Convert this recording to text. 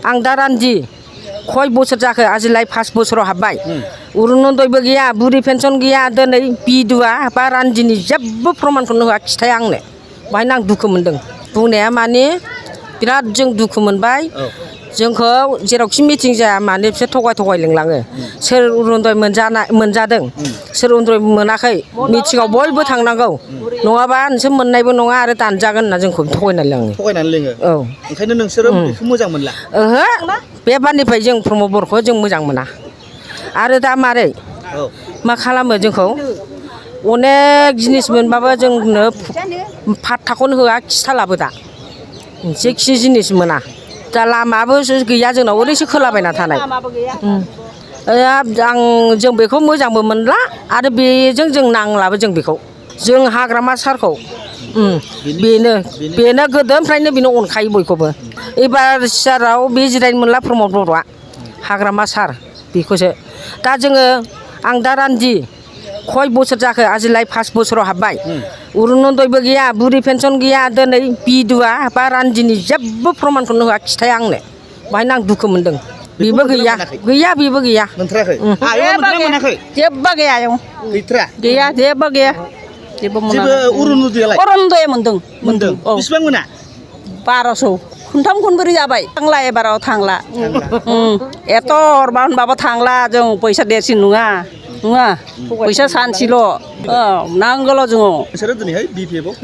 आं दा रान्दि खय बोसोर जाखो आजिलाय 5 बोसोराव हाबबाय अरुनदयबो गैया बुरि पेन्सन गैया दिनै बिधुवा बा रान्दिनि जेबो प्रमानखौनो होआ खिथाया आंनो बाहायनो आं दुखु मोनदों बुंनाया माने बिराद जों दुखु मोनबाय जोंखौ जेरावखि मिटिं जाया मानो बिसोर थगाय लिंलाङो सोर अरुनदय मोनजादों सोर अरुनदय मोनाखै मिटिङाव बयबो थांनांगौ नङाबा नोंसोर मोननायबो नङा आरो दानजागोन होनना जोंखौ थगायनानै लिङो औ ओंखायनो नोंसोरो बेखौ मोजां मोनला ओहो बे बारनिफ्राय जों प्रमद बर'खौ जों मोजां मोना आरो दा मारै मा खालामो जोंखौ अनेक जिनिस मोनबाबो जोंनो फात्ताखौनो होआ खिथालाबो दा जेखि जिनिस मोना दा लामाबो गैया जोंनाव ओरैसो खोलाबायना थानाय जों बेखौ मोजांबो मोनला आरो बेजों जों नांलाबो जों बेखौ जों हाग्रामा सारखौ बेनो गोदोनिफ्रायनो बेनो अनखायो बयखौबो एबार सियाराव बे जिरायनो मोनला प्रमद बर'आ हाग्रामा सार बेखौसो दा जोङो आं दा रान्दि खय बोसोर जाखो आजिलाय 5 बोसोराव हाबबाय अरुनदयबो गैया बुरि पेन्सन गैया दिनै बिधुवा बा रान्दिनि जेबो प्रमानखौनो होआ खिथाया आंनो बाहायनो आं दुखु मोनदों बेबो गैया बेबो गैया मोनथाराखै जेबो गैया गैथ्रा गैया जेबो गैया जेबो अरुनदय मोनदों बेसेबां मोना 1200 खुनथाम खुनब्रै जाबाय थांला एबाराव थांला एथ' हरबा होनबाबो थांला जों फैसा देरसिन नङा फैसा सानसेल' नांगौल' जोङो नोंसोरो दिनैहाय BPF आव